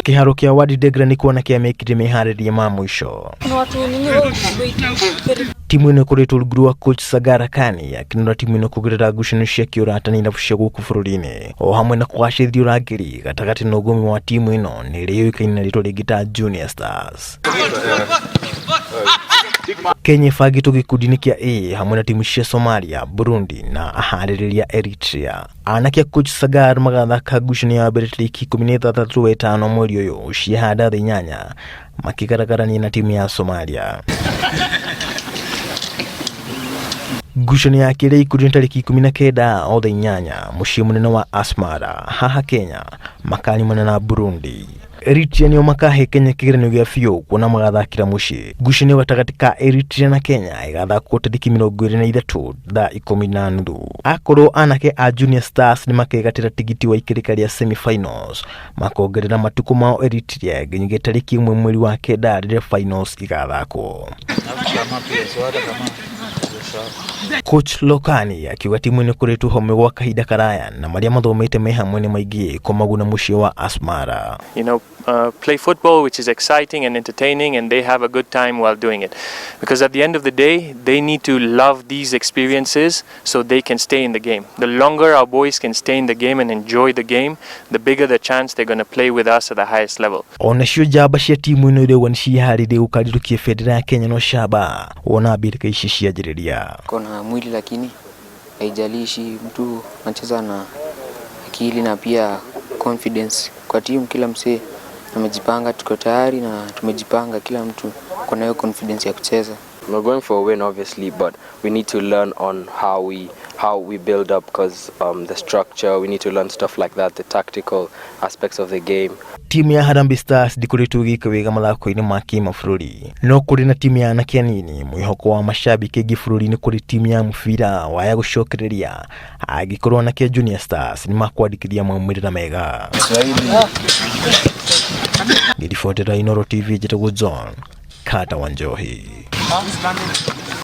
Kĩharo kĩa Wadi Degla nĩ kuona kĩamĩkire meharĩria ma mũico. Timu ĩno ĩkoretwo rungu rwa coach Sagara Kani akĩnora timu ĩno kũgerera ngucanio cia kĩũrata na irabu cia gũkũ bũrũri-inĩ o hamwe na kũgacĩrithia ũrangĩri gatagatĩ na ũgũmi wa timu ĩno nĩ ĩrĩa yũĩkaine na rĩtwa rĩngĩ ta Junior Stars. Kenya ĩbangĩtwo gĩkundi-inĩ kĩa A hamwe na timu cia Somalia, Burundi na aharĩrĩria Eritrea. Anake a coach Sagar magathaka ngucanio ya mbere tarĩki 16 wetano mweri ũyũ ciahanda thaa 8 makĩgaragarania na timu ya Somalia. Ngucanio ya kerĩ ikundi nĩ tarĩki 19 o thaa 8 mũciĩ mũnene wa Asmara haha Kenya makanyumana na Burundi. Eritrea nĩo makahe Kenya kĩgeranio gĩa biũ kuona magathakĩra mũciĩ. Ngucanio gatagatĩ ka Eritrea na Kenya ĩgathakwo tarĩki 23 thaa 10:30. Akorwo anake a Junior Stars nĩmakegatĩra tigiti wa ikĩrĩka rĩa semi-finals, makongerera matukũ mao Eritrea nginyagia tarĩki 1 mweri wa kenda rĩrĩa finals igathakwo. Coach Lokani akiuga timu ĩno ĩkoretwo hamwe gwa kahinda karaya na marĩa mathomete me hamwe nĩ maingĩ kũmaguna mũciĩ wa Asmara. Play football, which is exciting and entertaining, and they have a good time while doing it. Because at the end of the day, they need to love these experiences so they can stay in the game. The longer our boys can stay in the game and enjoy the game, the bigger the chance they're going to play with us at the highest level. Onacio njamba cia timu ĩno irauga nĩ ciĩharĩirie gũkarirũkia bendera ya Kenya no camba wona mbĩtĩka ici cianjĩrĩria. Kona mwili lakini haijalishi, mtu anacheza na akili na pia confidence kwa timu. Kila msee amejipanga, tuko tayari na tumejipanga, kila mtu kuna hiyo confidence ya kucheza. We're going for a win, obviously, but we need to learn on how we build up, because the structure, we need to learn stuff like that, the tactical aspects of the game. Timu ya Harambee Stars ndĩkoretwo ĩgĩka wega mathako-inĩ ma kĩmabũrũri, no kũrĩ na timu ya anake anini mwĩhoko wa mashabiki aingĩ bũrũri-inĩ kũrĩ timu ya mũbira waya gũcokereria angĩkorwo anake a Junior Stars nĩ makwandĩkithia maumĩrĩra mega. Ngĩribotera Inooro TV, njĩtagwo John Kata wa Njohi.